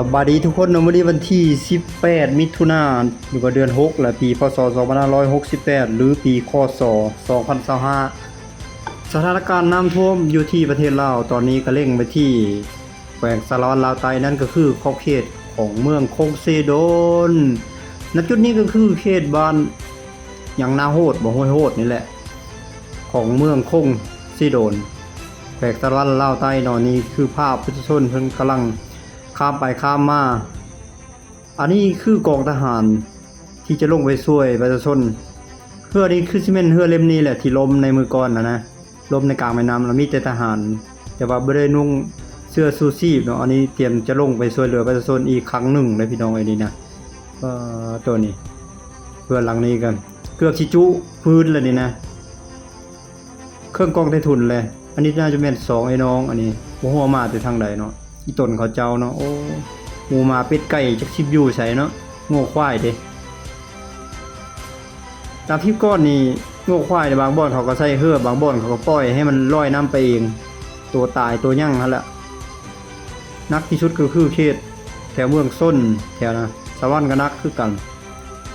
ສະບາຍດີທຸກຄົນເນາະ, ມື້ນີ້ວັນທີສິບແປດ ມິຖຸນາ ຫຼືວ່າເດືອນຫົກ ແລະ ປີ ພ.ສ. ສອງພັນຫ້າຮ້ອຍຫົກສິບແປດ ຫຼື ປີ ຄ.ສ. ສອງພັນຊາວຫ້າ ສະຖານະການນ້ຳຖ້ວມຢູ່ທີ່ປະເທດລາວ ຕອນນີ້ກໍເລັ່ງໄປທີ່ແຂວງສາລະວັນລາວໃຕ້, ນັ້ນກໍຄືຂອບເຂດຂອງເມືອງຄົງເຊໂດນ. ນະຈຸດນີ້ກໍຄືເຂດບ້ານຫຍັງ ນາໂຫດບໍ ຫ້ວຍໂຫດນີ້ແຫຼະ ຂອງເມືອງຄົງເຊໂດນ ແຂວງສາລະວັນລາວໃຕ້ເນາະ. ນີ້ຄືພາບປະຊາຊົນເພິ່ນກຳລັງຂ້າມໄປຂ້າມມາ. ອັນນີ້ຄືກອງທະຫານທີ່ຈະລົງໄປຊ່ວຍປະຊາຊົນ. ເຮືອນີ້ຄືຊິແມ່ນເຮືອເຫຼັ້ມນີ້ແຫຼະທີ່ລົ້ມໃນມື້ກ່ອນນະນະ, ລົ້ມໃນກາງແມ່ນ້ຳ ແລ້ວມີແຕ່ທະຫານ ແຕ່ວ່າບໍ່ໄດ້ນຸ່ງເສື້ອຊູຊີບເນາະ. ອັນນີ້ຕຽມຈະລົງໄປຊ່ວຍເຫຼືອປະຊາຊົນອີກຄັ້ງໜຶ່ງເດ້ພີ່ນ້ອງເອີຍນີ້ນະ. ເອີ ໂຕນີ້ ເຮືອນຫຼັງນີ້ກໍເກືອບຊິຈຸພື້ນແລ້ວນີ້ນະ. ເຄື່ອງກອງໃຕ້ຖົງແຫຼະ. ອັນນີ້ໜ້າຈະແມ່ນສອງໄອ້ນ້ອງ ອັນນີ້ບໍ່ຮູ້ວ່າມາແຕ່ທາງໃດເນາະ. ອີຕົນເຂົາເຈົ້າເນາະ ໂອ້ ໝູໝາເປັດໄກ່ຈັກຊິຢູ່ໃສເນາະ, ງົວຄວາຍເດ້. ຕາມຄລິບກ່ອນນີ້ ງົວຄວາຍໃນບາງບ່ອນເຂົາກໍໃສ່ເຮືອ, ບາງບ່ອນເຂົາກໍປ່ອຍໃຫ້ມັນລອຍນ້ຳໄປເອງ, ໂຕຕາຍໂຕຫຍັງຫັ້ນແຫຼະ. ໜັກທີ່ສຸດກໍຄືເຂດແຖວເມືອງຊົນ ແຖວນະ ສະຫວັນກໍໜັກຄືກັນ,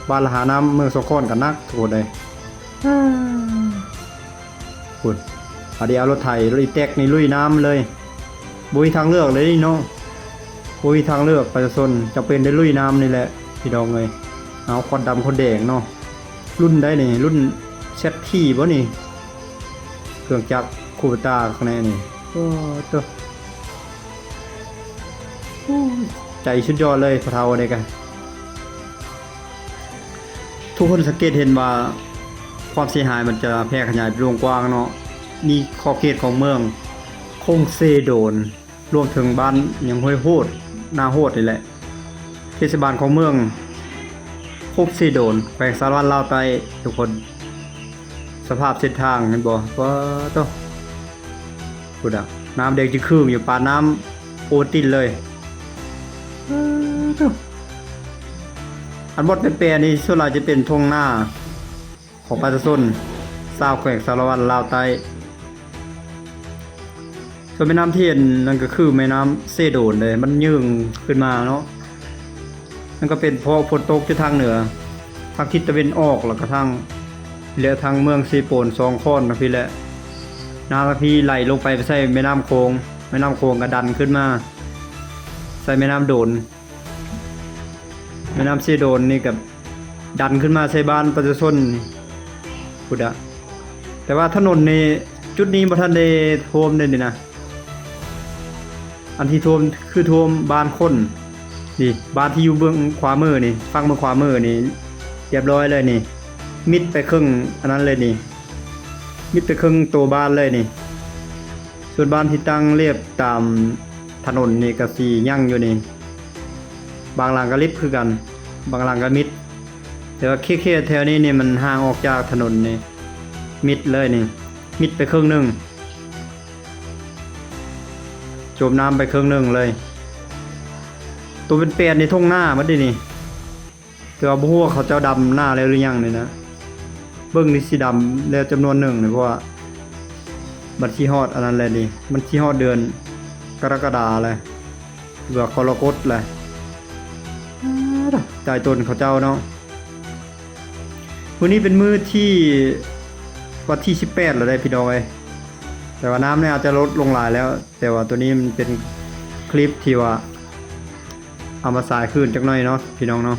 ບ້ານລະຫານ້ຳ ເມືອງສອງຄອນກໍໜັກ ທຸກຄົນເອີຍ. ພຸ້ນ ອັນນີ້ເອົາລົດໄຖ ລົດອີແຕັກນີ້ລຸຍນ້ຳເລີຍ, ບໍ່ມີທາງເລືອກເລີຍເນາະ, ບໍ່ມີທາງເລືອກ. ປະຊາຊົນຈຳເປັນໄດ້ລຸຍນ້ຳນີ້ແຫຼະພີ່ນ້ອງເອີຍ. ເອົາ ຄວັນດຳຄວັນແດງເນາະ. ລຸ້ນໃດນີ້ ລຸ້ນແຊັດທີບໍ່ນີ້? ເຄື່ອງຈັກຄູເປຕ້າຂ້າງໃນນີ້. ໂອ້ ໂຕ ໂອ້ຍ ໃຈສຸດຍອດເລີຍ ພໍ່ເຖົ້ານີ້ກະ. ທຸກຄົນສັງເກດເຫັນວ່າຄວາມເສຍຫາຍມັນຈະແຜ່ຂະຫຍາຍເປັນວົງກວ້າງເນາະ. ນີ້ຂອບເຂດຂອງເມືອງຄົງເຊໂດນ ລວມເຖິງບ້ານຫຍັງ ຫ້ວຍໂຫດ ນາໂຫດນີ້ແຫຼະ. ເທດສະບານຂອງເມືອງຄົງເຊໂດນ ແຂວງສາລະວັນລາວໃຕ້ ທຸກຄົນ. ສະພາບເສັ້ນທາງເຫັນບໍ່? ປາໂຕ ພຸ້ນນະ ນ້ຳແດງຈຶ່ງຄຶ່ງຢູ່ ປານນ້ຳໂອວັນຕິນເລີຍ. ປາໂຕ ອັນບ່ອນແປໆນີ້ສ່ວນຫຼາຍຈະເປັນທົ່ງນາ ຂອງປະຊາຊົນຊາວແຂວງສາລະວັນລາວໃຕ້. ສ່ວນແມ່ນ້ຳທີ່ເຫັນນັ້ນກໍຄືແມ່ນ້ຳເຊໂດນເດ້ ມັນຍື່ນຂຶ້ນມາເນາະ. ມັນກໍເປັນເພາະຝົນຕົກຢູ່ທາງເໜືອ ທາງທິດຕາເວັນອອກ ແລ້ວກໍທາງ ແລະ ທາງເມືອງເຊໂປນ ສອງຄອນທາງພີ້ແຫຼະ. ນ້ຳທາງພີ້ໄຫຼລົງໄປໃສ່ແມ່ນ້ຳໂຂງ, ແມ່ນ້ຳໂຂງກໍດັນຂຶ້ນມາໃສ່ແມ່ນ້ຳໂດນ. ແມ່ນ້ຳເຊໂດນນີ້ກໍດັນຂຶ້ນມາໃສ່ບ້ານປະຊາຊົນພຸ້ນນະ. ແຕ່ວ່າຖະໜົນນີ້ ຈຸດນີ້ບໍ່ທັນໄດ້ຖ້ວມເດ້ນີ້ນະ. ອັນທີ່ຖ້ວມຄືຖ້ວມບ້ານຄົນນີ້, ບ້ານທີ່ຢູ່ເບື້ອງຂວາມືນີ້, ຝັ່ງເບື້ອງຂວາມືນີ້ ຮຽບຮ້ອຍເລີຍນີ້, ມິດໄປເຄິ່ງອັນນັ້ນເລີຍນີ້, ມິດໄປເຄິ່ງໂຕບ້ານເລີຍນີ້. ສ່ວນບ້ານທີ່ຕັ້ງລຽບຕາມ ຖະໜົນນີ້ກໍຊິຍັງຢູ່ນີ້, ບາງຫຼັງກໍລິບຄືກັນ, ບາງຫຼັງກໍມິດ. ແຕ່ວ່າເຂດແຖວນີ້ນີ້ມັນຫ່າງອອກຈາກຖະໜົນນີ້, ມິດເລີຍນີ້, ມິດໄປເຄິ່ງໜຶ່ງ, ຈົມນ້ຳໄປເຄິ່ງໜຶ່ງເລີຍ. ໂຕເປັນແປນນີ້ທົ່ງນາໝົດເດນີ້. ແຕ່ວ່າບໍ່ຮູ້ວ່າເຂົາເຈົ້າດຳນາແລ້ວຫຼືຍັງນີ້ນະ. ເບິ່ງນີ້ຊິດຳແລ້ວຈຳນວນໜຶ່ງນີ້ ເພາະວ່າມັນຊິຮອດອັນນັ້ນແລ້ວນີ້, ມັນຊິຮອດເດືອນກໍລະກະດາແລ້ວ ຫຼືວ່າກໍລະກົດແລ້ວ. ອາ ຕາຍຕົນເຂົາເຈົ້າເນາະ. ມື້ນີ້ເປັນມື້ທີ ວັນທີສິບແປດແລ້ວເດ້ພີ່ນ້ອງເອີຍ, ແຕ່ວ່ານ້ຳນີ້ອາດຈະລົດລົງຫຼາຍແລ້ວ. ແຕ່ວ່າໂຕນີ້ມັນເປັນຄລິບທີ່ວ່າເອົາມາສາຍຄືນຈັກໜ້ອຍເນາະ ພີ່ນ້ອງເນາະ.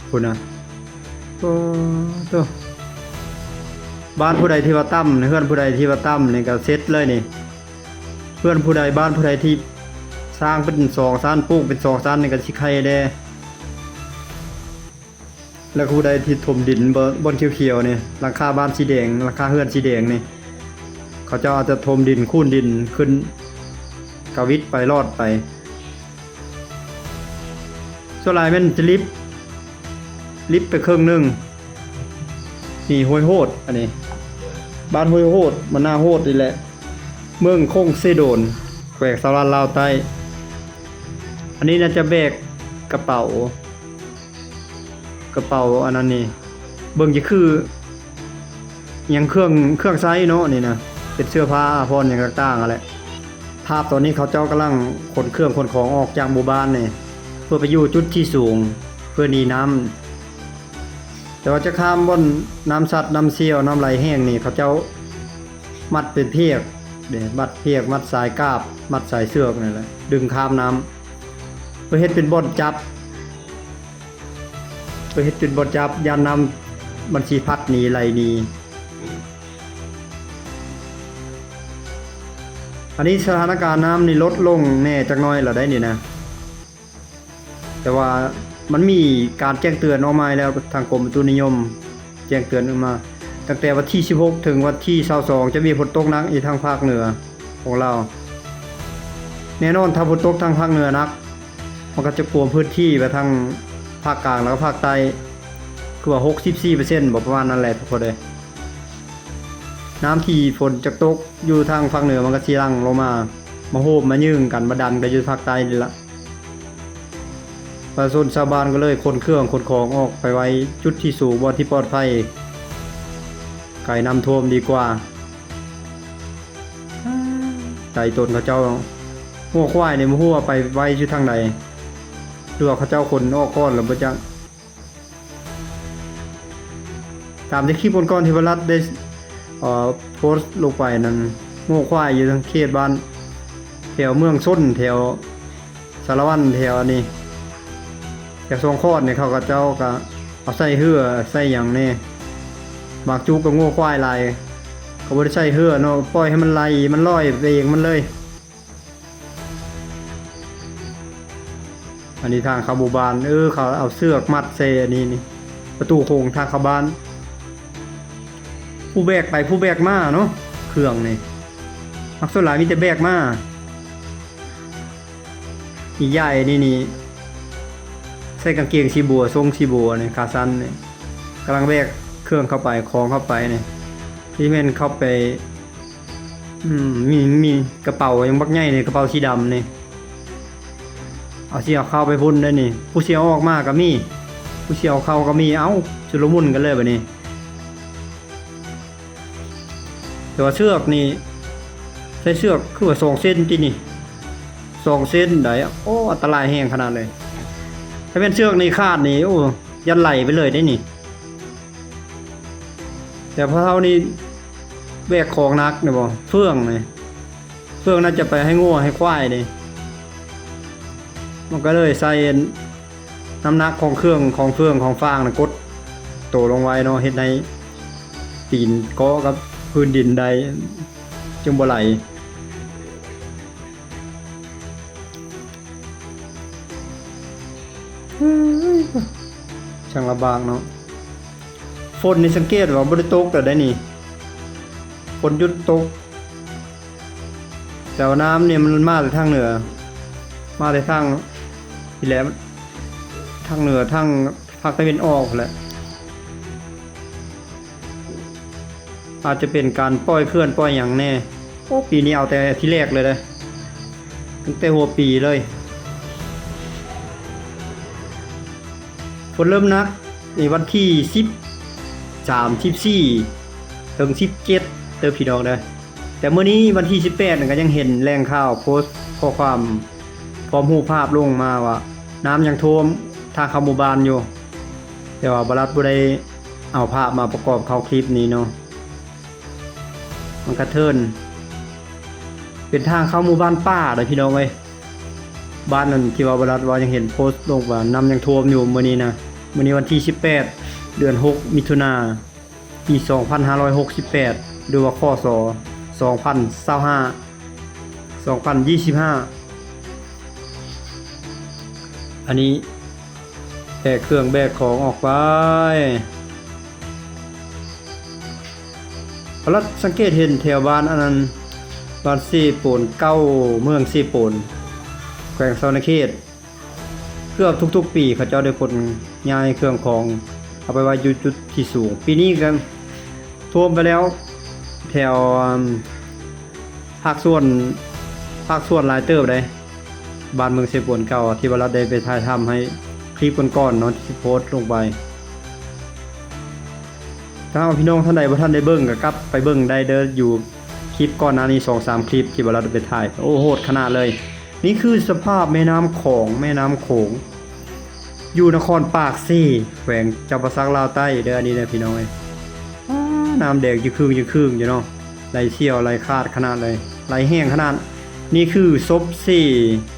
ພຸ້ນນະ ໂອ້ໂຕ ບ້ານຜູ້ໃດທີ່ວ່າຕ່ຳ, ເຮືອນຜູ້ໃດທີ່ວ່າຕ່ຳນີ້ກໍເສັດເລີຍນີ້. ເຮືອນຜູ້ໃດ, ບ້ານຜູ້ໃດທີ່ສ້າງເປັນສອງຊັ້ນ, ປູກເປັນສອງຊັ້ນນີ້ກໍຊິໄຄແດ່. ແລ້ວຜູ້ໃດທີ່ຖົມດິນ ບ່ອນຂຽວໆນີ້, ຫຼັງຄາບ້ານສີແດງ, ຫຼັງຄາເຮືອນສີແດງນີ້, ເຂົາເຈົ້າອາດຈະຖົມດິນ, ຄູນດິນຂຶ້ນ, ກະວິດໄປ, ລອດໄປ. ສ່ວນຫຼາຍແມ່ນຈະລິບ, ລິບໄປເຄິ່ງໜຶ່ງ. ນີ້ຫ້ວຍໂຫດ, ອັນນີ້ບ້ານຫ້ວຍໂຫດ, ມັນໜ້າໂຫດນີ້ແຫຼະ. ເມືອງຄົງເຊໂດນ, ແຂວງສາລະວັນລາວໃຕ້. ອັນນີ້ໜ້າຈະແບກກະເປົາ, ກະເປົາອັນນັ້ນນີ້, ເບິ່ງຈະຄືຫຍັງ ເຄື່ອງ, ເຄື່ອງໃຊ້ເນາະນີ້ນະ, ເປັນເສື້ອຜ້າອາພອນຫຍັງຕ່າງໆຫັ້ນແຫຼະ. ໄຖ ພາບຕອນນີ້ເຂົາເຈົ້າກຳລັງຂົນເຄື່ອງຂົນຂອງອອກຈາກໝູ່ບ້ານນີ້ ເພື່ອໄປຢູ່ຈຸດທີ່ສູງ ເພື່ອໜີນ້ຳ. ແຕ່ວ່າຈະຂ້າມບ່ອນນ້ຳສັດ ນ້ຳສ່ຽວ ນ້ຳໄຫຼແຫ້ງນີ້ ເຂົາເຈົ້າມັດເປັນພຽກເດ້ ມັດພຽກ ມັດສາຍກາບ ມັດສາຍເຊືອກນີ້ແຫຼະ ດຶງຂ້າມນ້ຳ ເພື່ອເຮັດເປັນບ່ອນຈັບ ເພື່ອເຮັດເປັນບ່ອນຈັບ ຢ້ານນ້ຳມັນຊິພັດໜີ ໄຫຼໜີ. ອັນນີ້ສະຖານະການນ້ຳນີ້ລົດລົງແດ່ຈັກໜ້ອຍແລ້ວໄດ໋ນີ້ນະ ແຕ່ວ່າມັນມີການແຈ້ງເຕືອນອອກມາໃຫ້ແລ້ວ ທາງກົມອຸຕຸນິຍົມແຈ້ງເຕືອນອອກມາ ຕັ້ງແຕ່ວັນທີສິບຫົກ ເຖິງວັນທີຊາວສອງ ຈະມີຝົນຕົກໜັກຢູ່ທາງພາກເໜືອຂອງລາວ. ແນ່ນອນ ຖ້າຝົນຕົກທາງພາກເໜືອໜັກ ມັນກໍຈະກວມພື້ນທີ່ໄປທາງພາກກາງ ແລ້ວກໍພາກໃຕ້ ຄືວ່າຫົກສິບສີ່ເປີເຊັນ ບໍ່ ປະມານນັ້ນແຫຼະທຸກຄົນເອີຍ. ນ້ຳທີ່ຝົນຈະຕົກຢູ່ທາງພາກເໜືອ ມັນກໍຊິຫຼັ່ງລົງມາ ມາໂຮມມາຍື່ງກັນ ມາດັນກັນຢູ່ພາກໃຕ້ນີ້ລະ. ປະຊາຊົນຊາວບ້ານກໍເລີຍຂົນເຄື່ອງຂົນຂອງອອກໄປໄວ້ຈຸດທີ່ສູງ ບ່ອນທີ່ປອດໄພ ໄກນ້ຳຖ້ວມດີກວ່າ. ໄກຕົນເຂົາເຈົ້າ ງົວຄວາຍນີ້ບໍ່ຮູ້ວ່າໄປໄວ້ຢູ່ທາງໃດ ຫຼືວ່າເຂົາເຈົ້າຂົນອອກກ່ອນແລ້ວບໍ່ຈັກ. ຕາມທີ່ຄລິບກ່ອນໆທີ່ວະລັດໄດ້ ເອີ ໂພສລົງໄປນັ້ນ ງົວຄວາຍຢູ່ທາງເຂດບ້ານ ແຖວເມືອງຊົນ ແຖວສາລະວັນ ແຖວອັນນີ້ ແຖວສອງຄອນນີ້ ເຂົາເຈົ້າກໍເອົາໃສ່ເຮືອໃສ່ຫຍັງແດ່. ບາງຈຸກກໍງົວຄວາຍຫຼາຍ ກໍບໍ່ໄດ້ໃສ່ເຮືອເນາະ ປ່ອຍໃຫ້ມັນໄຫຼ ມັນລອຍໄປເອງມັນເລີຍ. ອັນນີ້ທາງເຂົ້າໝູ່ບ້ານ ເອີ ເຂົາເອົາເຊືອກມັດໃສ່ອັນນີ້ນີ້ ປະຕູໂຂງທາງເຂົ້າບ້ານ. ຜູ້ແບກໄປຜູ້ແບກມາເນາະ ເຄື່ອງນີ້ ມັກສ່ວນຫຼາຍມີແຕ່ແບກມາ. ອີກຢ່າຍນີ້ນີ້ ໃສ່ກາງເກງສີບົວ ຊົງສີບົວນີ້ ຂາສັ້ນນີ້ ກຳລັງແບກເຄື່ອງເຂົ້າໄປ ຂອງເຂົ້າໄປນີ້ ທີ່ແມ່ນເຂົ້າໄປ ອືມ ມີ ມີກະເປົາຫຍັງບັກໃຫຍ່ນີ້ ກະເປົາສີດຳນີ້ ເອົາ ຊິເອົາເຂົ້າໄປພຸ້ນໄດ໋ນີ້ ຜູ້ຊິເອົາອອກມາກໍມີ ຜູ້ຊິເອົາເຂົ້າກໍມີ ເອົ້າ ຊຸນລະມຸນກັນເລີຍບາດນີ້. ແຕ່ວ່າເຊືອກນີ້ ໃສ່ເຊືອກຄືວ່າສອງເຊັນຕິນີ້ ສອງເຊັນໄດ໋ ໂອ້ ອັນຕະລາຍແຮງຂະໜາດເລີຍ. ຖ້າແມ່ນເຊືອກນີ້ຂາດນີ້ ໂອ້ ຢ້ານໄຫຼໄປເລີຍເດ້ນີ້. ແຕ່ພໍ່ເຖົ້ານີ້ແບກຂອງໜັກນີ້ບໍ ເຟືອງນີ້ ເຟືອງໜ້າຈະໄປໃຫ້ງົວໃຫ້ຄວາຍເດ້ ມັນກໍເລີຍໃສ່ນ້ຳໜັກຂອງເຄື່ອງ ຂອງເຟືອງ ຂອງຟາງນະ ກົດໂຕລົງໄວ້ເນາະ ເຮັດໃຫ້ຕີນເກາະກັບພື້ນດິນໄດ້ ຈຶ່ງບໍ່ໄຫຼ. ເຮີ້ຍ ຊ່າງລຳບາກເນາະ. ຝົນນີ້ສັງເກດວ່າບໍ່ໄດ້ຕົກແລ້ວໄດ໋ນີ້ ຝົນຢຸດຕົກ ແຕ່ວ່ານ້ຳນີ້ມັນມາແຕ່ທາງເໜືອ ມາແຕ່ທາງ ນີ້ແຫຼະ ທາງເໜືອ ທາງພາກຕາເວັນອອກພຸ້ນແຫຼະ. ອາດຈະເປັນການປ່ອຍເຂື່ອນປ່ອຍຫຍັງແດ່. ໂອ້ ປີນີ້ເອົາແຕ່ທີແລກເລີຍເດ້ ຕັ້ງແຕ່ຫົວປີເລີຍ. ຝົນເລີ່ມໜັກໃນວັນທີສິບສາມ ສິບສີ່ ເຖິງສິບເຈັດ ເດີພີ່ນ້ອງເດີ. ແຕ່ມື້ນີ້ວັນທີສິບແປດ ກໍຍັງເຫັນແຫຼ່ງຂ່າວໂພສຂໍ້ຄວາມ ພ້ອມຮູບພາບລົງມາວ່າ ນ້ຳຍັງຖ້ວມທາງເຂົ້າໝູ່ບ້ານຢູ່. ແຕ່ວ່າບໍ່ລັດບໍ່ໄດ້ເອົາພາບມາປະກອບເຂົ້າຄລິບນີ້ເນາະ. ມັນກະເທີນ ເປັນທາງເຂົ້າໝູ່ບ້ານປ່າເດ້ພີ່ນ້ອງເອີຍ. ບ້ານນັ້ນທີ່ວ່າບໍ່ລັດວ່າຍັງເຫັນໂພສລົງວ່ານ້ຳຍັງຖ້ວມຢູ່ມື້ນີ້ນະ. ມື້ນີ້ວັນທີສິບແປດ ເດືອນຫົກ ມິຖຸນາ ປີສອງພັນຫ້າຮ້ອຍຫົກສິບແປດ ຫຼືວ່າ ຄສ ສອງພັນຊາວຫ້າ ສອງພັນຊາວຫ້າ. ອັນນີ້ແບກເຄື່ອງແບກຂອງອອກໄປ. ພະລັດສັງເກດເຫັນແຖວບ້ານອັນນັ້ນ ບ້ານເຊໂປນເກົ່າ ເມືອງເຊໂປນ ແຂວງສະຫວັນນະເຂດ. ເກືອບທຸກໆປີເຂົາເຈົ້າໄດ້ຂົນຍ້າຍເຄື່ອງຂອງເອົາໄປໄວ້ຢູ່ຈຸດທີ່ສູງ. ປີນີ້ກໍຖ້ວມໄປແລ້ວ ແຖວ ພາກສ່ວນ ພາກສ່ວນຫຼາຍເຕີບເດ້. ບ້ານເມືອງເຊໂປນເກົ່າ ທີ່ວ່າເຮົາໄດ້ໄປຖ່າຍທຳໃຫ້ຄລິບກ່ອນໆເນາະ ທີ່ໂພສລົງໄປ. ຖ້າວ່າພີ່ນ້ອງທ່ານໃດບໍ່ທັນໄດ້ເບິ່ງ ກໍກັບໄປເບິ່ງໄດ້ເດີ້ ຢູ່ຄ ຄລິບກ່ອນໜ້ານີ້ສອງສາມຄລິບທີ່ບ່າວລັດໄປຖ່າຍ ໂອ້ ໂຫດຂະໜາດເລີຍ. ນີ້ຄືສະພາບແມ່ນ້ຳຂອງ ແມ່ນ້ຳໂຂງ ຢູ່ນະຄອນປາກເຊ ແຂວງຈຳປາສັກ ລາວໃຕ້ເດີ ອັນນີ້ເດີພີ່ນ້ອງເອີຍ. ອ້າ ນ້ຳແດງຈະຄຶ່ງຈະຄຶ່ງຢູ່ເນາະ ໄຫຼສ່ຽວໄຫຼຂາດຂະໜາດເລີຍ ໄຫຼແຮງຂະໜາດ. ນີ້ຄືສົບເຊ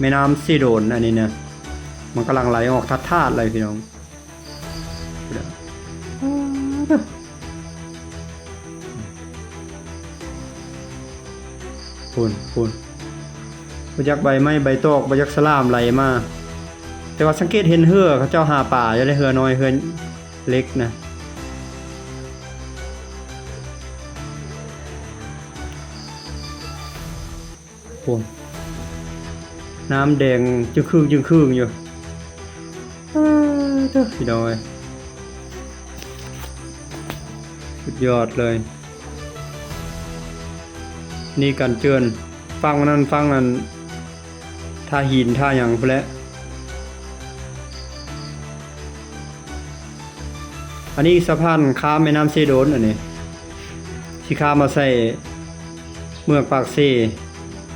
ແມ່ນ້ຳເຊໂດນ ອັນນີ້ນະ ມັນກຳລັງໄຫຼອອກທາດໆເລີຍພີ່ນ້ອງ. ພຸ້ນນະ ພຸ້ນ ພຸ້ນ ບໍ່ຈັກໃບໄມ້ໃບຕອກ ບໍ່ຈັກສະຫຼາມໄຫຼມາ. ແຕ່ວ່າສັງເກດເຫັນເຮືອເຂົາເຈົ້າຫາປາຢູ່ເດ້ ເຮືອນ້ອຍ ເຮືອເລັກນະ. ໂອ້ ນ້ຳແດງຈຶ່ງຄຶ່ງຈຶ່ງຄຶ່ງຢູ່. ເອີ ເດີ ພີ່ນ້ອງເອີຍ ສຸດຍອດເລີຍ. ນີ້ກັນເຈີນ ຝັ່ງນັ້ນ ຝັ່ງນັ້ນ ທ່າຫີນ ທ່າຫຍັງພຸ້ນແຫຼະ. ອັນນີ້ສະພານຂ້າມແມ່ນ້ຳເຊໂດນ ອັນນີ້ ຊິຂ້າມມາໃສ່ເມືອງປາກເຊ.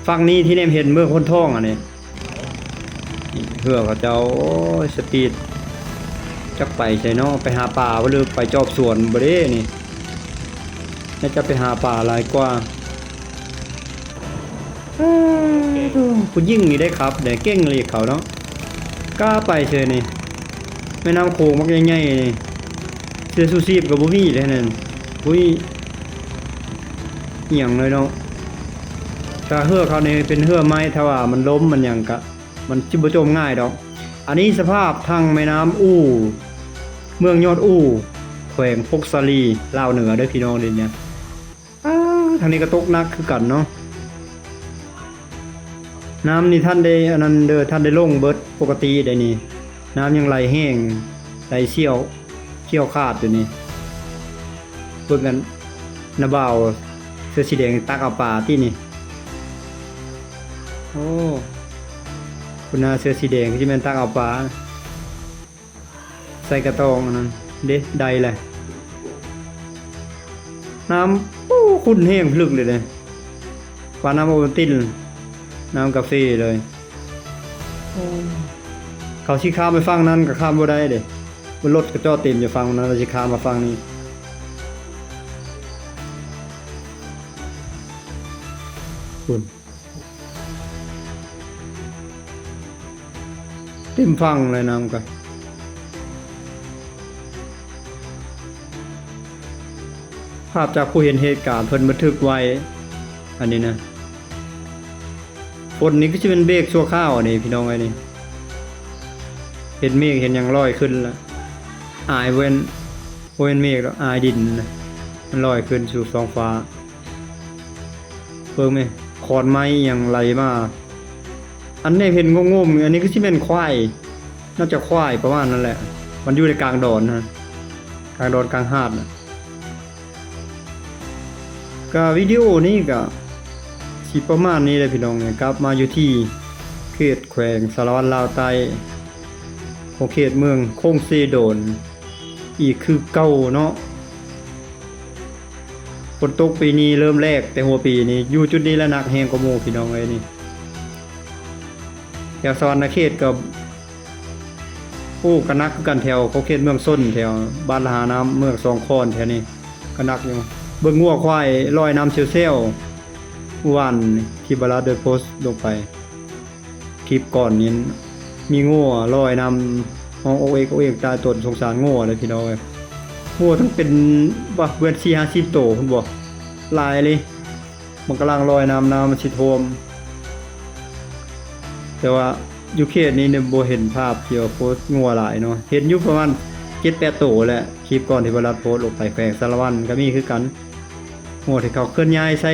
ຝັ່ງນີ້ທີ່ແນມເຫັນເມືອງໂພນທອງ ອັນນີ້ ເຮືອເຂົາເຈົ້າ ໂອ້ຍ ສະປີດ ຈັກໄປໃສເນາະ ໄປຫາປາບໍ່ ຫຼືໄປຈອບສວນບໍ່ເດ້ນີ້. ໜ້າຈະໄປຫາປາຫຼາຍກວ່າ. ເອີ ຜູ້ຍິງນີ້ໄດ້ຂັບໄດ້ເກັ່ງອີ່ຫຼີເຂົາເນາະ ກ້າໄປເຊີຍນີ້. ແມ່ນ້ຳໂຂງບັກໃຫຍ່ໆນີ້ ເສື້ອຊູຊີບກໍບໍ່ມີເດ້ນັ້ນ ບໍ່ມີອີ່ຫຍັງເລີຍເນາະ. ຖ້າເຮືອເຂົານີ້ເປັນເຮືອໄມ້ ຖ້າວ່າມັນລົ້ມມັນຫຍັງກະ ມັນຊິບໍ່ຈົມງ່າຍດອກ. ອັນນີ້ສະພາບທາງແມ່ນ້ຳອູ່ ເມືອງຍອດອູ່ ແຂວງຜົ້ງສາລີ ລາວເໜືອເດີພີ່ນ້ອງເດີ. ອ້າ ທາງນີ້ກໍຕົກໜັກຄືກັນເນາະ. ນ້ຳນີ້ທັນໄດ້ອັນນັ້ນເດີ ທັນໄດ້ລົງເບິດ ປົກກະຕິໄດ໋ນີ້ ນ້ຳຍັງໄຫຼແຮງ ໄຫຼສ່ຽວ ສ່ຽວຂາດຢູ່ນີ້. ເບິ່ງກັນ ນ້າບ່າວເສື້ອສີແດງຕັກເອົາປາຕິນີ້. ໂອ້ ຄຸນນາເສື້ອສີແດງຄືຊິແມ່ນຕັກເອົາປາ ໃສ່ກະຕ້ອງອັນນັ້ນເດ້ ໄດ້ແຫຼະ. ນ້ຳ ໂອ້ ຂຸ້ນແຮງ ພິລຶກເລີຍເດ້ ປານນ້ຳໂອວັນຕິນ ນ້ຳກາເຟເລີຍ. ໂອ້ ເຂົາຊິຂ້າມໄປຝັ່ງນັ້ນກໍຂ້າມບໍ່ໄດ້ເດ້ ລົດກໍຈອດເຕັມຢູ່ຝັ່ງນັ້ນ ແລ້ວຊິຂ້າມມາຝັ່ງນີ້ ພຸ້ນ. ເຕັມຝັ່ງເລີຍ ນ້ຳກໍ ພາບຈາກຜູ້ເຫັນເຫດການເພິ່ນບັນທຶກໄວ້ ອັນນີ້ນະ. ຝົນນີ້ຄືຊິແມ່ນເບກຊົ່ວຄາວນີ້ພີ່ນ້ອງເອີຍນີ້ ເຫັນເມກເຫັນຫຍັງລອຍຂຶ້ນລະ ອາຍ ບໍ່ແມ່ນ ບໍ່ແມ່ນເມກດອກ ອາຍດິນນະ ມັນລອຍຂຶ້ນສູ່ທ້ອງຟ້າ. ເບິ່ງແມະ ຂອນໄມ້ອີ່ຫຍັງໄຫຼມາ. ອັນນີ້ເຫັນງົມໆ ອັນນີ້ຄືຊິແມ່ນຄວາຍ ໜ້າຈະຄວາຍປະມານນັ້ນແຫຼະ ມັນຢູ່ໃນກາງດອນນະ ກາງດອນກາງຫາດນະ. ກະວິດີໂອນີ້ກະຊິປະມານນີ້ແຫຼະພີ່ນ້ອງເອີຍ. ກັບມາຢູ່ທີ່ເຂດແຂວງສາລະວັນລາວໃຕ້ ຂົງເຂດເມືອງຄົງເຊໂດນ ອີກຄືເກົ່າເນາະ. ຝົນຕົກປີນີ້ເລີ່ມແລກແຕ່ຫົວປີນີ້ ຢູ່ຈຸດນີ້ລະໜັກແຮງກວ່າໝູ່ພີ່ນ້ອງເອີຍນີ້. ແຖວສະຫວັນນະເຂດກໍ ໂອ້ ກໍໜັກຄືກັນ ແຖວຂົງເຂດເມືອງຊົນ ແຖວບ້ານລະຫານ້ຳ ເມືອງສອງຄອນ ແຖວນີ້ກໍໜັກຢູ່. ເບິ່ງງົວຄວາຍລອຍນ້ຳແຊວໆ ມື້ວານທີ່ບ່າວລັດໄດ້ໂພສລົງໄປ ຄລິບກ່ອນນີ້ ມີງົວລອຍນ້ຳ ຮ້ອງໂອກເອກໂອກເອກ ຕາຍຕົນ ສົງສານງົວເດ້ພີ່ນ້ອງເອີຍ. ງົວຕັ້ງເປັນ ບໍ່ ເບິດສີ່ຫ້າສິບໂຕພຸ້ນບໍ ຫຼາຍເລີຍ. ມັນກຳລັງລອຍນ້ຳ ນ້ຳມັນຊິຖ້ວມ. ແຕ່ວ່າຢູ່ເຂດນີ້ນີ້ບໍ່ເຫັນພາບທີ່ວ່າໂພສງົວຫຼາຍເນາະ ເຫັນຢູ່ປະມານເຈັດແປດໂຕແຫຼະ. ຄລິບກ່ອນທີ່ບ່າວລັດໂພສລົງໄປ ແຂວງສາລະວັນກໍມີຄືກັນ ງົວທີ່ເຂົາເຄື່ອນຍ້າຍໃສ່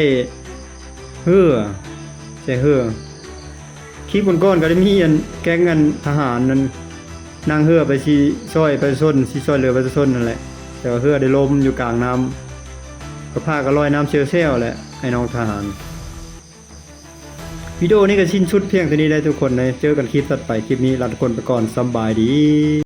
ເຮືອ ໃສ່ເຮືອ. ຄລິບກ່ອນໆກໍໄດ້ມີອັນ ແກ້ງອັນທະຫານນັ້ນ ນັ່ງເຮືອໄປຊິຊ່ອຍປະຊາຊົນ ຊິຊ່ອຍເຫຼືອປະຊາຊົນນັ້ນແຫຼະ ແຕ່ວ່າເຮືອໄດ້ລົ້ມຢູ່ກາງນ້ຳ ກໍພາກັນລອຍນ້ຳແຊວໆແຫຼະ ໄອ້ນ້ອງທະຫານ. ວິດີໂອນີ້ກໍສິ້ນສຸດພຽງເທົ່ານີ້ແຫຼະທຸກຄົນເອີຍ. ເຈີກັນຄລິບຖັດໄປ. ຄລິບນີ້ລາທຸກຄົນໄປກ່ອນ. ສຳບາຍດີ.